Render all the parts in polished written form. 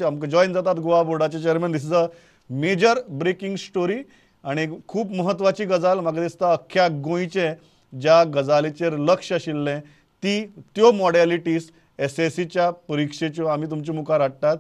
आमकां जॉयन जातात गोवा बोर्डाचे chairman. This is a major breaking story आनी खूब म्हत्वाची गजाल. म्हाका दिसता अख्ख्या गोंयचे ज्या गजालीचेर लक्ष आशिल्लें ती त्यो मॉडॅलिटीज एसएससीच्या परिक्षेच्यो आमी तुमच्या मुखार हाडटात.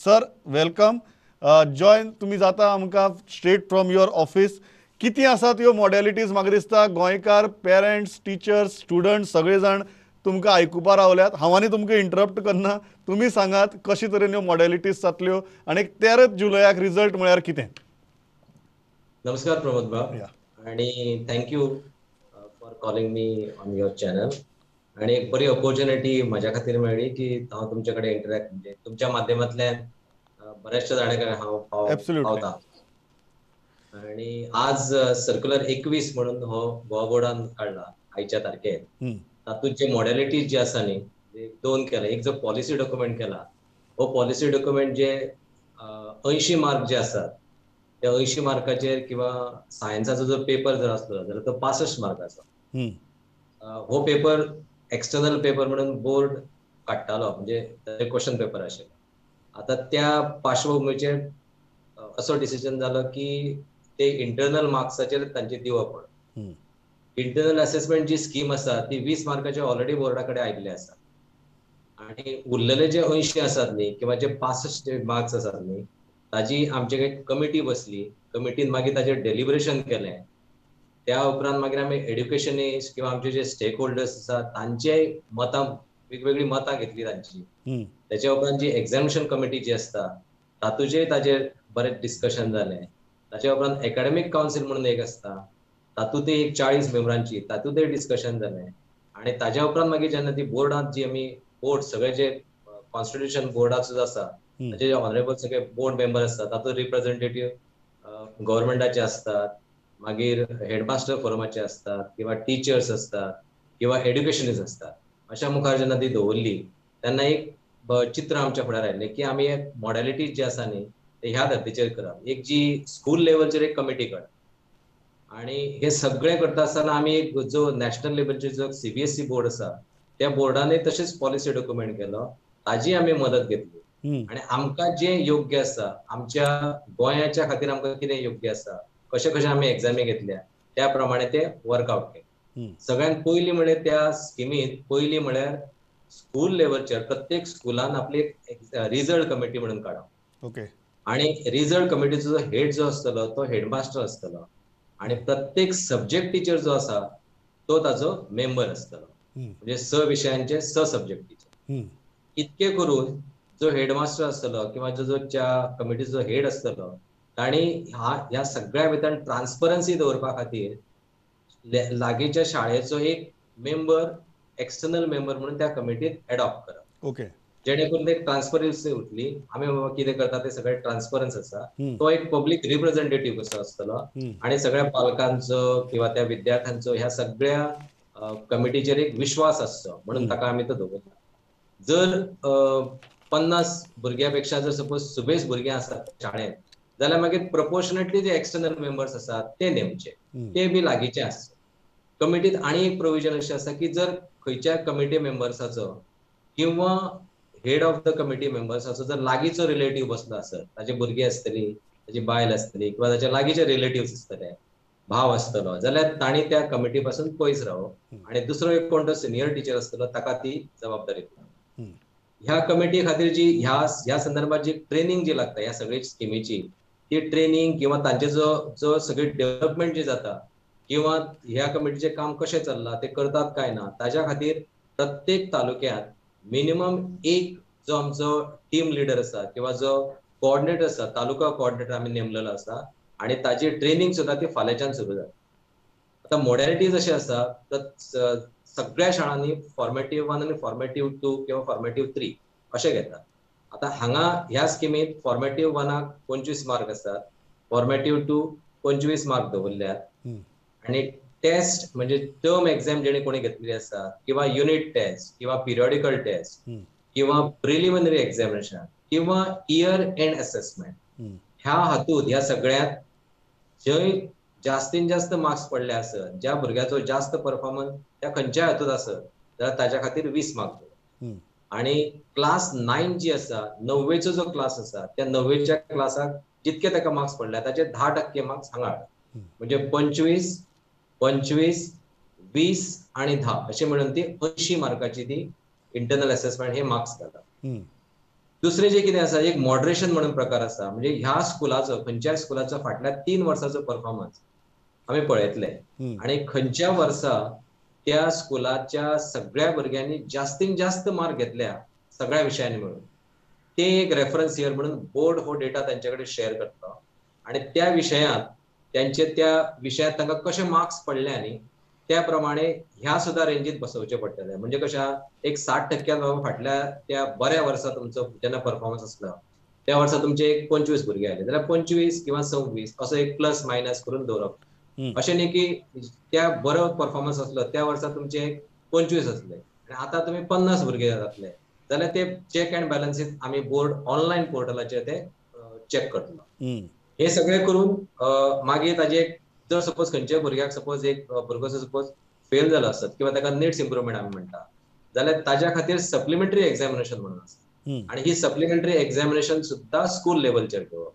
सर welcome, join तुमी जाता आमकां स्ट्रेट फ्रॉम your office. कितें आसा त्यो मॉडॅलिटीज? म्हाका दिसता गोंयकार पेरंट्स, टिचर्स, स्टुडंट्स सगळे जाण तुमकां आयकुपा रावल्यात. हांव आनी तुमकां इंटरप्ट करना, तुमी सांगात कशे तरेन ह्यो मॉडॅलिटीज जातल्यो आनी 13 जुलयाक रिजल्ट म्हळ्यार कितें. नमस्कार प्रमोद बाब आणि thank you for calling me on your channel. आणि एक बरी ऑपॉर्च्युनिटी म्हज्या खातीर मेळ्ळी की हांव तुमचे कडेन इंटरॅक्ट, म्हणजे तुमच्या माध्यमांतल्यान बऱ्याचशा जाणां कडेन हांव पावता. आणि आज सर्क्युलर 21 म्हणून हो गोवा बोर्डान काडला आयच्या तारखेर. तातूंत जे मॉडॅलिटीज जे आसा न्ही, दोन केला. एक जो पॉलिसी डॉक्युमेंट केला, हो पॉलिसी डॉक्युमेंट जे 80 मार्क जे आसात त्या 80 मार्काचेर किंवा सायन्साचो जर पेपर जर आसलो जाल्यार तो 65 मार्काचो. हो पेपर एक्सटर्नल पेपर म्हणून बोर्ड काडटालो, म्हणजे क्वेश्चन पेपर आशिल्लो. आतां त्या पार्श्वभुमीचेर असो डिसिजन जालो की ते इंटरनल मार्क्साचेर तांचे दिवप म्हणून. इंटरनल असेसमेंट जी स्कीम आसा ती 20 मार्काचे ऑलरेडी बोर्डा कडेन आयिल्ले आसा आणि उरलेले जे 80 आसात न्ही किंवा जे 65 मार्क्स आसात न्ही ताजी आमचे कडेन कमिटी बसली. कमिटीन मागीर ताजेर डेलिब्रेशन केलें. त्या उपरांत मागीर आमी एड्युकेशनिस्ट किंवा आमचे जे स्टेक होल्डर्स आसा तांचे मतां, वेगवेगळीं मतां घेतली तांची. त्याच्या उपरांत जी एग्जामिनेशन कमिटी जी आसता तातूंचेय ताजेर बरें डिस्कशन जालें. ताच्या उपरांत एकाडेमीक कावन्सील म्हणून एक आसता तातूंतय एक 40 मेंबरांची, तातूंतय डिस्कशन जालें. आनी ताज्या उपरांत मागीर जेन्ना ती बोर्डांत जी आमी बोर्ड सगळे जे कॉन्स्टिट्युशन बोर्डाचो आसा ताचे जे ऑनरेबल सगळे बोर्ड मेंबर आसतात तातूंत रिप्रेझेंटेटिव्ह गव्हर्मेंटाचे आसतात, मागीर हेडमास्टर फोरमाचे आसतात किंवा टिचर्स आसतात किंवा एड्युकेशनिस्ट आसतात. अशा मुखार जेन्ना ती दवरली तेन्ना एक चित्र आमच्या फुड्यार आयलें की आमी एक मॉडॅलिटीज जे आसा न्ही ते ह्या धर्तीचेर करप. एक जी स्कूल लेवलचेर एक कमिटी काडप आणि हे सगळें करता आसतना आमी एक जो नॅशनल लेवलचेर जो सीबीएसई बोर्ड आसा त्या बोर्डानय तशेंच पॉलिसी डॉक्युमेंट केलो, ताजी आमी मदत घेतली. आणि आमकां जें योग्य आसा आमच्या गोंयाच्या खातीर आमकां कितें योग्य आसा, कशें कशें आमी एग्जामी घेतल्या त्या प्रमाणे ते वर्कआउट केले. सगळ्यांत पयलीं म्हळ्यार त्या स्किमींत पयलीं म्हळ्यार स्कूल लेवलचेर प्रत्येक स्कुलान आपली एक रिजल्ट कमिटी म्हणून काडप. ओके. आणि रिजल्ट कमिटीचो जो हेड जो आसतलो तो हेडमास्टर आसतलो आणि प्रत्येक सब्जेक्ट टिचर जो आसा तो ताजो मेंबर आसतलो, म्हणजे 6 विशयांचे 6 सब्जेक्ट टिचर. इतके करून जो हेडमास्टर आसतलो किंवा जो त्या कमिटीचो हेड आसतलो ताणी ह्या सगळ्या भितर ट्रान्सपरन्सी दवरपा खातीर लागींच्या शाळेचो एक मेंबर, एक्सटर्नल मेंबर म्हणून त्या कमिटीत एडॉप्ट करप. ओके. जेणे करून एक ट्रान्सपरन्सी उरतली. आमी बाबा कितें करता ते सगळें ट्रान्सपरन्स आसा. तो एक पब्लीक रिप्रेझेंटेटिव्ह कसो आसतलो आणि सगळ्या पालकांचो किंवा त्या विद्यार्थ्यांचो ह्या सगळ्या कमिटीचेर एक विश्वास आसचो म्हणून ताका आमी तो दवरला. जर 50 भुरग्यां पेक्षा जर सपोज सुबेज भुरगीं आसात शाळेंत जाल्यार मागीर प्रपोर्शनेटली जे एक्सटर्नल मेंबर्स आसात ते नेमचे, ते बी लागींचे आसचे. कमिटीत आनी एक प्रोविजन अशें आसा की जर खंयच्या कमिटी मेंबर्साचो किंवा हेड ऑफ the committee मेंबर्साचो जर लागींचो रिलेटीव बसलो आसत, ताजे भुरगीं आसतली, ताजी बायल आसतली किंवा ताच्या लागींचे रिलेटिव्स आसतले, भाव आसतलो, जाल्यार तांणी त्या कमिटी पासून पयस रावप आनी दुसरो एक कोण तो सिनियर टिचर आसतलो ताका ती जबाबदारी दिवप. ह्या कमिटी खातीर जी ह्या संदर्भात जी ट्रेनिंग जी लागता ह्या सगळी स्किमीची ती ट्रेनिंग किंवा तांचे जो जो सगळी डेव्हलपमेंट जी जाता किंवा ह्या कमिटीचें काम कशें चल्लां ते करतात काय ना ताज्या खातीर प्रत्येक तालुक्यांत मिनिमम एक जो आमचो टीम लिडर आसा किंवा जो कोऑर्डिनेटर आसा, तालुका कोऑर्डिनेटर आमी नेमलेलो आसा आणि ताजी ट्रेनिंग सुद्दां ती फाल्यांच्यान सुरू जाता. आतां मॉडॅलिटीज अशें आसा तर सगळ्या शाळांनी फॉर्मेटीव 1 आनी फॉर्मेटीव 2 किंवा फॉर्मेटीव 3 अशें घेतात. आतां हांगा ह्या स्किमींत फॉर्मेटीव 1 25 मार्क आसात, फॉर्मेटीव 2 25 मार्क दवरल्यात आनी टेस्ट म्हणजे टर्म एक्झाम जेणे कोणी घेतलेली आसा किंवा युनिट टेस्ट किंवा पिरियडिकल टेस्ट किंवा प्रिलिमिनरी एक्झामिनेशन किंवा इयर एंड असेसमेंट ह्या हातूंत ह्या सगळ्यांत जंय जास्तीन जास्त मार्क्स पडले आसत, ज्या भुरग्याचो जास्त परफॉर्मन्स त्या खंयच्याय हातूंत आसत जाल्यार ताज्या खातीर 20 मार्क. आणि क्लास 9 जी आसा, 9वेचो जो क्लास आसा त्या 9वेच्या क्लासाक जितके ताका मार्क्स पडल्या ताचे 10% मार्क्स हांगा हाडप, म्हणजे 25, 25, 20 आणि 10 अशें म्हणून ती 80 मार्काची ती इंटरनल असेसमेंट हे मार्क्स घालतात. दुसरें जे कितें आसा, एक मॉडरेशन म्हणून प्रकार आसा, म्हणजे ह्या स्कुलाचो खंयच्याय स्कुलाचो फाटल्या 3 वर्साचो परफॉर्मन्स आमी पळयतले आणि खंयच्या वर्सा त्या स्कुलाच्या सगळ्या भुरग्यांनी जास्तीत जास्त मार्क घेतल्या सगळ्या विशयांनी मिळून ते एक रेफरन्स इयर म्हणून बोर्ड हो डेटा तांचे कडेन शेअर करता आणि त्या विशयांत त्यांचे त्या विशयांत तांकां कशे मार्क्स पडले न्ही त्या प्रमाणे ह्या सुद्धा रेंजीत बसोवचे पडटले. म्हणजे कशा एक 60% बाबा फाटल्या त्या बऱ्या वर्सा तुमचो जेन्ना परफॉर्मन्स आसलो त्या वर्सा तुमचे एक 25 भुरगे आयले जाल्यार 25 किंवा 26 असो एक प्लस मायनस करून दवरप. अशें न्ही की त्या बरो परफॉर्मन्स आसलो त्या वर्सा तुमचे 25 आसले आनी आतां तुमी 50 भुरगे जातले जाल्यार ते चेक अँड बॅलन्सीस आमी बोर्ड ऑनलायन पोर्टलाचेर ते चेक करतलो. हे सगळे करून मागीर ताजे जर सपोज खंयच्याय भुरग्याक सपोज एक भुरगो सपोज फेल जालो आसत किंवा ताका निड्स इम्प्रुवमेंट आमी म्हणटा जाल्यार ताज्या खातीर सप्लिमेंटरी एक्झामिनेशन म्हणून आसा आनी ही सप्लिमेंटरी एक्झामिनेशन सुद्दां स्कूल लेवलचेर घेवप.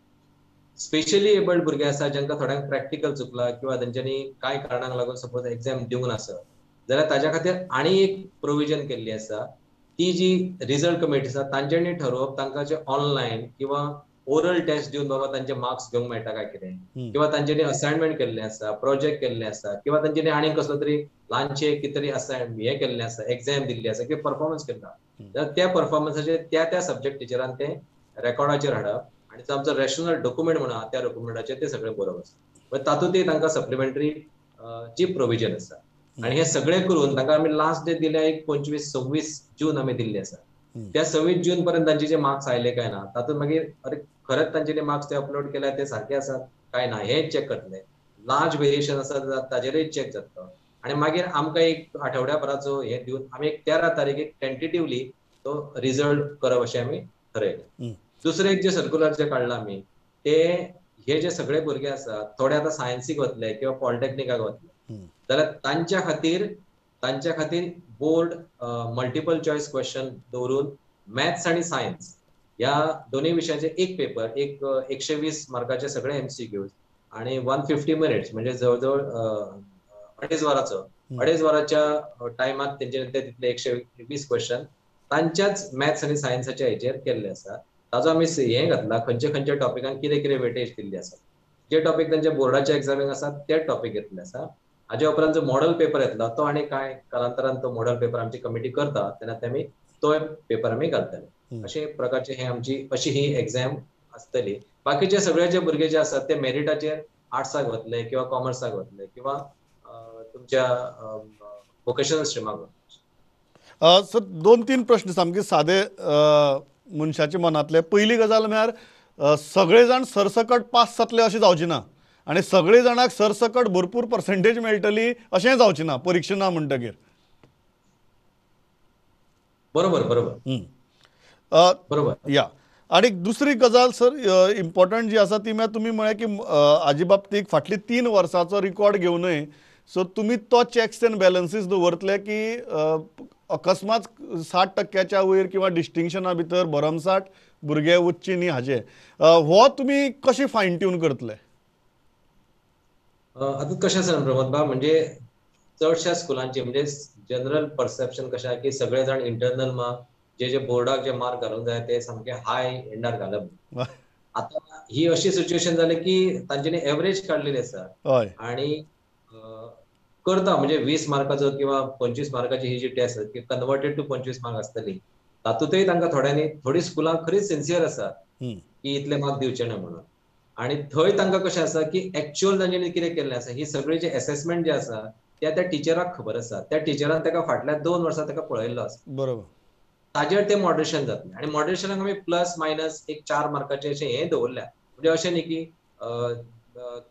स्पेशली एबल्ड भुरगे आसा जांकां थोड्यांक प्रॅक्टिकल चुकला किंवा तेंच्यांनी कांय कारणांक लागून सपोज एक्झाम दिवंक नासत जाल्यार ताज्या खातीर आनी एक प्रोविजन केल्ली आसा, ती जी रिजल्ट कमिटी आसा तांच्यांनी ठरोवप तांकां जे ऑनलायन किंवा ओरल टेस्ट दिवन बाबा तांचे मार्क्स घेवंक मेळटा काय कितें, किंवा तांच्यांनी असायनमेंट केल्लें आसा, प्रोजेक्ट केल्लें आसा, किंवा तांच्यांनी आनी कसलो तरी ल्हानशें कितें तरी असायन हें केल्लें आसा, एक्झाम दिल्ली आसा किंवा परफॉर्मन्स केला जाल्यार त्या परफॉर्मन्साचेर त्या त्या सब्जेक्ट टिचरान ते रेकॉर्डाचेर हाडप आनी आमचो रॅशनल डॉक्युमेंट म्हणून आहा त्या डॉक्युमेंटाचेर ते सगळें बरोवप आसा. तातूंतय तांकां सप्लिमेंटरी जी प्रोविजन आसा आनी हे सगळें करून तांकां आमी लास्ट डे दिल्या एक 25-26 जून आमी दिल्ली आसा. त्या 26 जून पर्यंत तांचे जे मार्क्स आयले काय ना तातूंत मागीर अरे खरेंच तांचे मार्क्स ते अपलोड केल्या ते सारके आसात काय ना हे चॅक करतले. लार्ज वेरिएशन आसा ताजेरय चॅक जातलो आनी मागीर आमकां एक आठवड्या भराचो हे दिवन आमी एक 13 तारखेक टेंटेटिवली तो रिजल्ट करप अशें आमी ठरयलें. दुसरें एक जे सर्क्युलर जे काडलां आमी ते हे जे सगळे भुरगे आसात थोडे आतां सायन्सीक वतले किंवा पॉलिटेक्निकाक वतले जाल्यार तांच्या खातीर बोर्ड मल्टिपल चॉयस क्वेश्चन दवरून मॅथ्स आनी सायन्स ह्या दोनूय विशयाचे एक पेपर एक 120 मार्काचे सगळे एमसीक्यूज आणि 150 मिनिट्स म्हणजे जवळ जवळ 2.5 वरांचो 2.5 वरांच्या टायमात तेंचे ते तितले 120 क्वेश्चन तांच्याच मॅथ्स आनी सायन्साच्या हेचेर केल्ले आसा. ताजो आमी हें घातला खंयच्या खंयच्या टॉपिकान कितें कितें वेटेज दिल्ली आसा, जे टॉपिक तांच्या बोर्डाच्या एग्जामीक आसा ते टॉपिक घेतले आसा. हाज्या उपरांत जो मॉडल पेपर येतलो तो आनी कांय कालांतरान तो मॉडल पेपर आमची कमिटी करता तेन्ना ते आमी तो पेपर आमी घालतले. अशे प्रकारचे हे आमची अशी ही एग्जाम आसतली. बाकीचे सगळे जे भुरगे जे आसात ते मेरिटाचेर आर्ट्साक वतले किंवा कॉमर्साक वतले किंवा तुमच्या वोकेशनल स्ट्रिमाक वतले. सर 2-3 प्रश्न सामके सादे मनशाच्या मनांतले. पयली गजाल म्हळ्यार सगळे जाण सरसकट पास जातले अशें जावचें ना आनी सगळे जाणांक सरसकट भरपूर पर्सेंटेज मेळटली अशेंय जावचें ना परिक्षा ना म्हणटकीर. बरोबर बरोबर बरोबर या. आनी दुसरी गजाल सर इम्पॉर्टंट जी आसा ती म्हळ्यार तुमी म्हळें की हाजे बाबतीक फाटली 3 वर्सांचो रिकॉर्ड घेवनय सो तुमी तो चॅक्स एंड बॅलन्सीस दवरतले की अकस्मात 60% वयर किंवा डिस्टिंक्शना भितर भरमसाठ भुरगे वचचे न्ही हाजे हो तुमी कशें फायन ट्यून करतले? आतां कशें आसा प्रमोद बाब, म्हणजे चडश्या स्कुलांचे म्हणजे जनरल परसेप्शन कशें आहा की सगळे जाण इंटरनल मार्क जे जे बोर्डाक जे मार्क घालूंक जाय ते सामके हाय एंडार घालप. आतां ही अशी सिच्युएशन जाली की तांच्यांनी एवरेज काडलेली आसा आनी करता म्हणजे 20 मार्काचो किंवा 25 मार्काची ही जी टेस्ट आसा कन्वर्टेड टू 25 मार्क आसतली तातूंतय तांकां थोड्यांनी थोडी स्कुलां खरीच सिन्सियर आसा की इतले मार्क दिवचे ना म्हणून आनी थंय तांकां कशें आसा की एक्च्युअल तांच्यांनी कितें केल्लें आसा ही सगळी जे एसेसमेंट जे आसा त्या त्या टिचराक खबर आसा, त्या टिचरान ताका फाटल्या 2 वर्सां ताका पळयल्लो आसा. बरोबर ताजेर ते मॉडरेशन जातलें आनी मॉडरेशनाक आमी प्लस मायनस एक 4 मार्काचे अशें हें दवरल्या. म्हणजे अशें न्ही की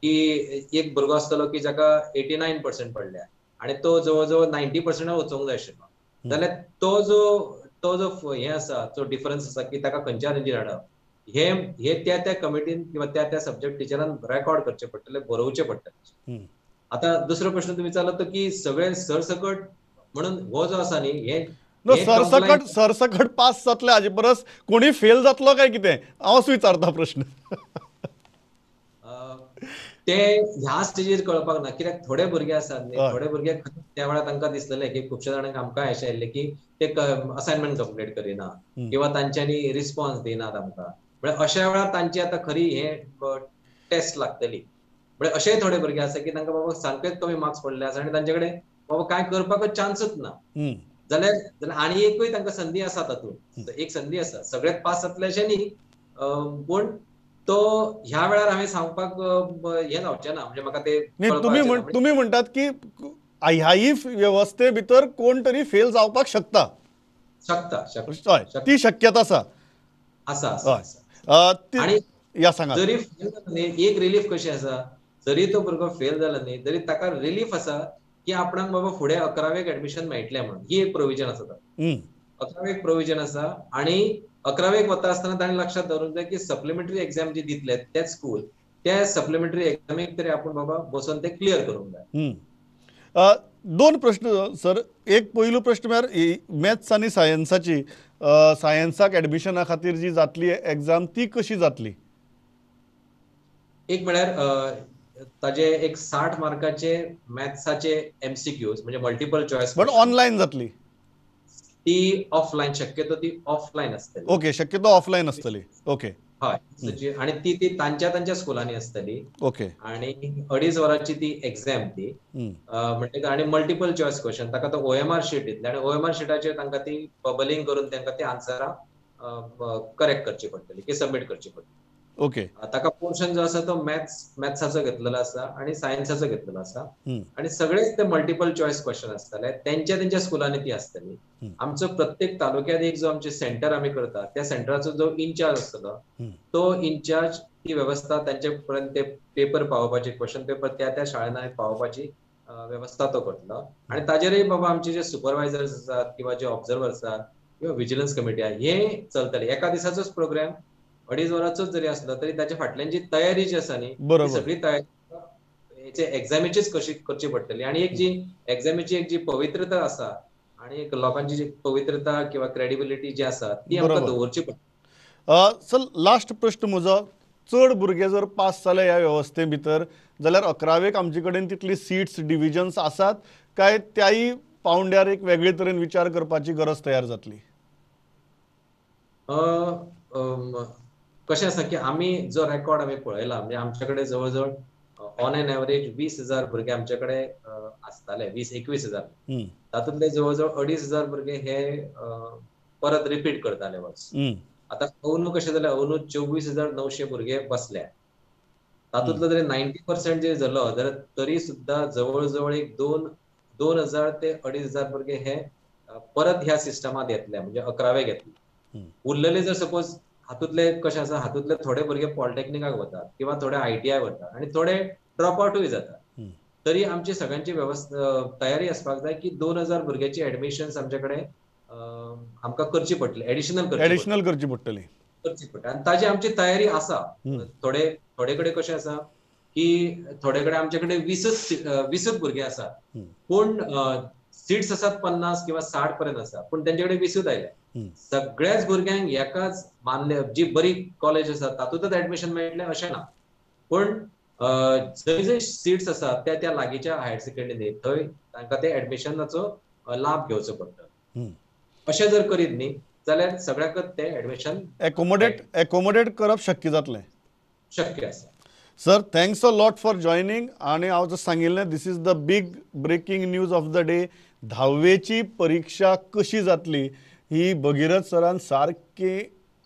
की एक भुरगो आसतलो की जाका 89% पडल्या आनी तो जवळ जवळ 90% वचोंक जाय आशिल्लो जाल्यार तो जो हें आसा जो डिफरन्स आसा की ताका खंयच्या रेंजीर हाडप हे हे त्या त्या कमिटीन किंवा त्या त्या सब्जेक्ट टिचरान रेकॉर्ड करचे पडटले, बरोवचे पडटले. आतां दुसरो प्रश्न तुमी विचारलो तो की सगळे सरसकट म्हणून हो जो आसा न्ही हे नो, सरसकट सरसकट पास जातले हाजे परस कोणी फेल जातलो काय कितें, हांव असो विचारता प्रश्न. ते ह्या स्टेजीर कळपाक ना, कित्याक थोडे भुरगे आसात न्ही, थोडे भुरगे त्या वेळार तांकां दिसलेले की खुबश्या जाणांक आमकां अशें आयिल्लें की ते असायनमेंट कंप्लीट करिना किंवा तांच्यांनी रिस्पॉन्स दिनात आमकां. म्हळ्यार अशा वेळार तांची आतां खरी हे टेस्ट लागतली. म्हळ्यार अशेय थोडे भुरगे आसा की तांकां बाबा सामकेच कमी मार्क्स पडले आसा आनी तांचे कडेन बाबा कांय करपाकच चान्सूच ना, जाल्यार आनी एकूय तांकां संदी आसा, तातूंत एक संदी आसा, सगळेच पास जातले अशें न्ही, पूण तो ह्या वेळार हांवें सांगपाक हें जावचें ना. म्हणजे म्हाका ते तुमी म्हणटात की ह्याय वेवस्थे भितर कोण तरी फेल जावपाक शकता, शकता, ती शक्यता आसा आसा. आनी जरी फेल जालो न्ही, एक रिलीफ कशी आसा, जरी तो भुरगो फेल जालो न्ही तरी ताका रिलीफ आसा की आपणाक बाबा फुडें 11वेक एडमिशन मेळटलें म्हणून, ही एक प्रोविजन आसा. 11वेक प्रोविजन आसा आनी 11वेक वता आसतना ताणें लक्षात दवरूंक जाय की सप्लिमेंटरी एक्झाम जी दितले तेच स्कूल, त्या सप्लिमेंटरी एक्झामीक तरी आपूण बाबा बसून ते क्लियर करूंक जाय. दोन प्रश्न सर, एक पयलो प्रश्न म्हळ्यार मॅथ्स आनी सायन्साची, सायन्साक एडमिशना खातीर जी जातली एक्झाम ती कशी जातली? एक म्हळ्यार ताजे एक 60 मार्काचे मॅथ्साचे एमसीक्यूज म्हणजे मल्टिपल चॉयस, बट ऑनलायन जातली ती ऑफलायन, शक्यतो ती ऑफलायन आसतली. ओके, शक्यतो ऑफलायन आसतली. ओके, हय, आनी ती ती तांच्या तांच्या स्कुलांनी आसतली. ओके, आनी 2.5 वरांची ती एक्झाम ती म्हणटकच आनी मल्टिपल चॉयस क्वेश्चन, ताका तो ओएमआर शीट दितले आनी ओएमआर शिटाचेर तांकां ती बबलिंग करून तांकां ती आन्सरां करेक्ट करची पडटली की सबमीट करची पडटली. ओके, ताका पोर्शन जो आसा तो मॅथ्साचो घेतलेलो आसा आनी सायन्साचो घेतलेलो आसा आनी सगळेच ते मल्टिपल चॉयस क्वेश्चन आसतले, तेंच्या तेंच्या स्कुलांनी ती आसतली. आमचो प्रत्येक तालुक्यात एक जो आमचे सेंटर आमी करता त्या सेंटराचो जो इन्चार्ज आसतलो तो इन्चार्ज ती वेवस्था तांचे पर्यंत ते पेपर पावोवपाची, क्वेश्चन पेपर त्या त्या शाळांनी पावोवपाची वेवस्था तो करतलो. आनी ताजेरय बाबा आमचे जे सुपरवायझर्स आसात किंवा जे ऑब्जर्वर आसात किंवा विजिलन्स कमिटी आसा हे चलतले. एका दिसाचोच प्रोग्राम 2.5 वरांचोच जरी असलो तरी ताच्या फाटल्यान जी तयारी जी आसा न्ही सगळी तयारी एक्झामीचीच कशी करची पडटली. आनी एक जी एक्झामीची एक जी पवित्रता आसा आनी एक लोकांची जी पवित्रता किंवा क्रेडिबिलिटी जी आसा ती आमकां दवरची पडटली. सर, लास्ट प्रश्न म्हजो, चड भुरगे जर पास जाले ह्या वेवस्थे भितर जाल्यार 11वेक आमचे कडेन तितली सीट्स डिविजन्स आसात काय त्याय पावंड्यार एक वेगळे तरेन विचार करपाची गरज तयार जातली? कशें आसा की आमी जो रेकॉर्ड आमी पळयला म्हणजे आमचे कडेन जवळ जवळ ऑन एन एवरेज 20,000 भुरगे आमचे कडेन आसताले, 20-21,000, तातूंतले जवळ जवळ 2,500 भुरगे हे परत रिपीट करताले वर्स. आतां अंदू कशें जालें, अंदू 24,900 भुरगे बसले, तातूंतलो जरी 90% जरी जालो जाल्यार तरी सुद्दां जवळ जवळ एक 2,000 ते 2,500 भुरगे हे परत ह्या सिस्टमांत येतले, म्हणजे 11वेक येतले. उरलेले जर सपोज हातूंतले कशें आसा, हातूंतले थोडे भुरगे पॉलिटेक्निकाक वतात किंवा थोडे ITI वतात आनी थोडे ड्रॉप आवटूय जातात, तरी आमची सगळ्यांची वेवस्था तयारी आसपाक जाय की 2,000 भुरग्याची एडमिशन्स आमचे कडेन आमकां करची पडटली, एडिशनल करची पडटली, करची पडटली. आनी ताजी आमची तयारी आसा. थोडे थोडे कडेन कशें आसा की थोडे कडेन आमचे कडेन 20 भुरगे आसात, पूण सीट्स आसात 50 किंवा 60 पर्यंत आसा, पूण तेंचे कडेन 20 आयले. सगळ्याच भुरग्यांक एकाच मान्य जी बरी कॉलेज आसा तातूंतच एडमिशन मेळटलें अशें ना, पूण जंय जंय सीट्स आसात त्या त्या लागींच्या हायर सेकंडरी थंय तांकां ते एडमिशनाचो लाभ घेवचो पडटलो. अशें जर करीत न्ही जाल्यार सगळ्याकच ते एडमिशन एकोमोडेट करप शक्य जातलें, शक्य आसा. Sir, thanks a lot for joining. आनी हांव जर सांगिल्लें, this is the big breaking news of the day. 10वेची परिक्षा कशी जातली ही भगीरथ सरान सारकी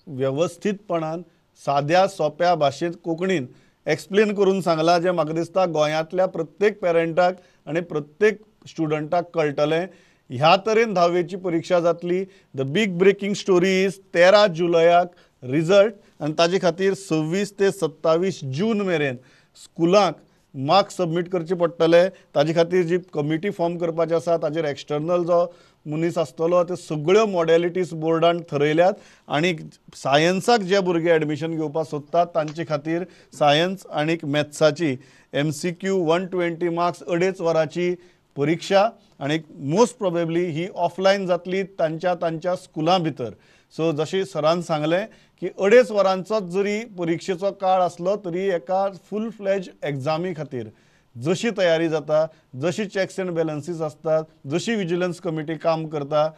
वेवस्थीतपणान साद्या सोंप्या भाशेंत कोंकणीन एक्सप्लेन करून सांगलां, जें म्हाका दिसता गोंयांतल्या प्रत्येक पेरंटाक आनी प्रत्येक स्टुडंटाक कळटलें. ह्या तरेन 10वेची परिक्षा जातली. The big breaking story is 13 जुलयाक रिजल्ट आनी ताजे खातीर 26 ते 27 जून मेरेन स्कुलांक मार्क्स सबमीट करचे पडटले. ताजे खातीर जी कमिटी फॉर्म करपाची आसा ताजेर एक्सटर्नल जो मनीस आसतलो ते सगळ्यो मॉडेलिटीज बोर्डान थरयल्यात. आनी सायन्साक जे भुरगे एडमिशन घेवपाक सोदतात तांचे खातीर सायन्स आनी मॅथ्साची MCQ 120 marks 2.5 वरांची परिक्षा आनी मोस्ट प्रोबेबली ही ऑफलायन जातली तांच्या तांच्या स्कुलां भितर. सो जशें सरान सांगलें की 2.5 वरांचोच जरी परिक्षेचो काळ आसलो तरी एका फूल फ्लॅज एग्जामी खातीर जशी तयारी जाता, जशी चॅक्स एंड बॅलन्सीस आसतात, जशी विजिलन्स कमिटी काम करता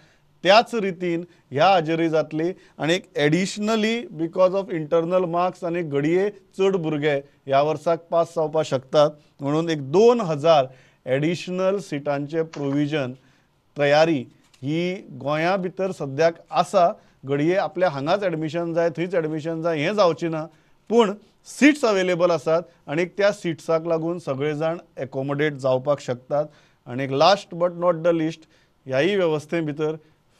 त्याच रितीन ह्या हाजेरूय जातली. आनी एक additionally because of internal marks आनी घडये चड भुरगे ह्या वर्साक पास जावपाक शकतात म्हणून एक 2000 एडिशनल सिटांचें प्रोविजन तयारी ही गोंया भितर सद्याक आसा. घडये आपल्या हांगाच एडमिशन जाय थंयच एडमिशन जाय हें जावचें ना, पूण सिट्स अवेलेबल आसात आनी त्या सिट्साक लागून सगळे जाण एकोमोडेट जावपाक शकतात. आनी last but not the least ह्याय वेवस्थे भितर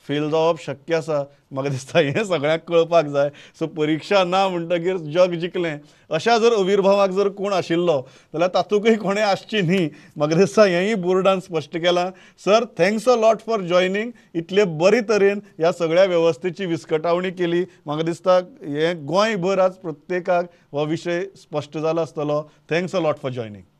फेल जावप शक्य आसा. म्हाका दिसता हें सगळ्यांक कळपाक जाय. सो परिक्षा ना म्हणटगीर जग जिखलें अशा जर अविर्भावाक जर कोण आशिल्लो जाल्यार तातूंकय कोणें आसची न्ही. म्हाका दिसता हेंय बोर्डान स्पश्ट केलां. Sir, thanks a lot for joining. इतले बरे तरेन ह्या सगळ्या वेवस्थेची विस्कटावणी केली. म्हाका दिसता हें गोंयभर आज प्रत्येकाक हो विशय स्पश्ट जाला आसतलो. Thanks a lot for joining.